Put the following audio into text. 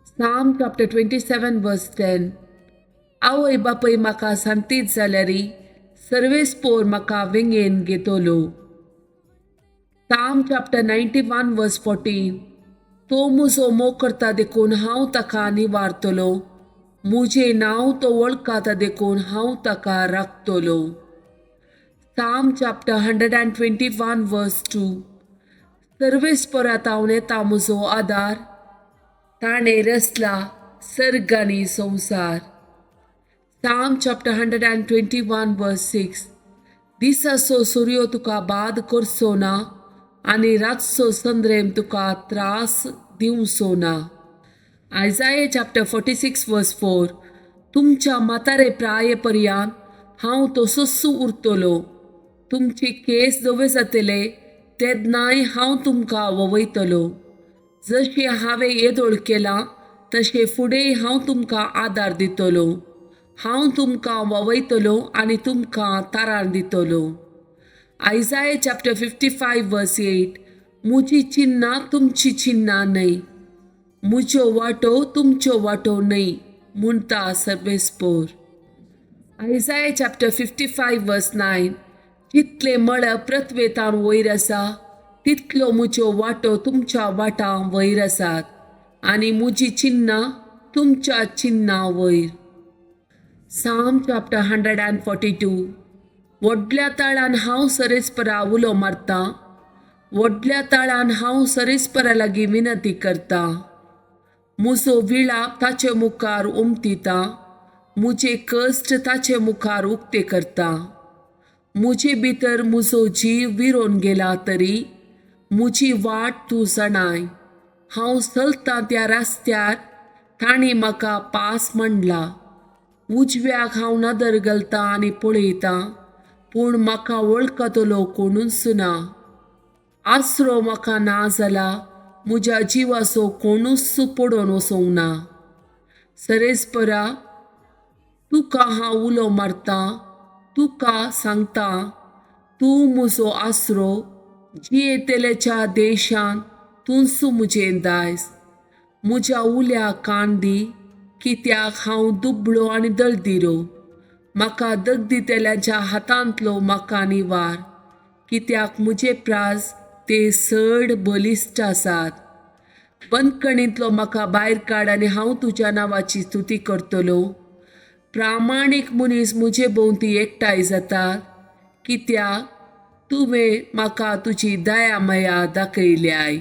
Psalm chapter 27 verse 10. आवय बापूय म्हाका सांतीत जाल्यार सर्वेस्पोर म्हाका वेंगेन घेतलो. Psalm chapter 91 verse 14. तो म्हजो मोग करता देखून हांव ताका निवारतलो, म्हजें नांव तो वळखता देखून हांव ताका राखतलो. Psalm chapter 121 verse 2. सर्वेस्परांत हांव येता म्हजो आदार, ताणें रचला सर्ग आनी संवसार. Psalm chapter 121 verse 6. दिसाचो सुर्यो तुका बाद करचो ना आनी रातचो चंद्रेम तुका त्रास दिवचो ना. Isaiah chapter 46 verse 4. तुमच्या म्हातारे प्राये पर्यंत हांव तसोच उरतलो, तुमचे केंस धवे जातले तेन्नाय हांव तुमकां ववयतलो. जशें हांवें येदोळ केलां तशें फुडें हांव तुमकां आदार दितलो, हांव तुमकां ववयतलो आनी तुमकां ताराण दितलो. Isaiah chapter 55 verse 8. म्हजी चिन्नां तुमची चिन्नां न्हय, म्हज्यो वाटो तुमच्यो वाटो न्हय म्हणटा सर्वेस्पोर. Isaiah chapter 55 verse 9. जितले मळब पृथ्वेतान वयर आसा तितल्यो म्हज्यो वाटो तुमच्या वाटां वयर आसात आनी म्हजी चिन्नां तुमच्या चिन्नां वयर. Psalm chapter 142. व्हडल्या ताळान हांव सरेस्परा उलो मारतां, व्हडल्या ताळान हांव सरेस्परा लागीं विनंती करतां. म्हजो विळाप ताचे मुखार उमतिता, म्हजे कश्ट ताचे मुखार उक्ते करता. म्हजे भितर म्हजो जीव विरोन गेला तरी म्हजी वाट तूं जाणाय. हांव चलतां त्या रस्त्यार तांणी म्हाका पास म्हणला. उजव्याक हांव नदर घालतां आनी पळयतां, पूण म्हाका वळखतलो कोणूच ना. आसरो म्हाका ना जाला, म्हज्या जिवाचो कोणूच पडोवन वचूंक ना. सरेस्परा तुका हांव उलो मारतां, तुका सांगता, तूं म्हजो आसरो, जियेतल्याच्या देशांत तूंच म्हजें दायज. म्हज्या उल्या कान दी, कित्याक हांव दुबळो आनी दळदिरो. म्हाका दगदितल्यांच्या हातांतलो म्हाका निवार, कित्याक म्हजे प्रास ते चड बलिश्ट आसात. बंदखणींतलो म्हाका भायर काड आनी हांव तुज्या नांवाची स्तुती करतलो. प्रामाणीक मनीस म्हजे भोंवती एकठांय जातात, कित्याक तुवें म्हाका तुजी दया माया दाखयल्याय.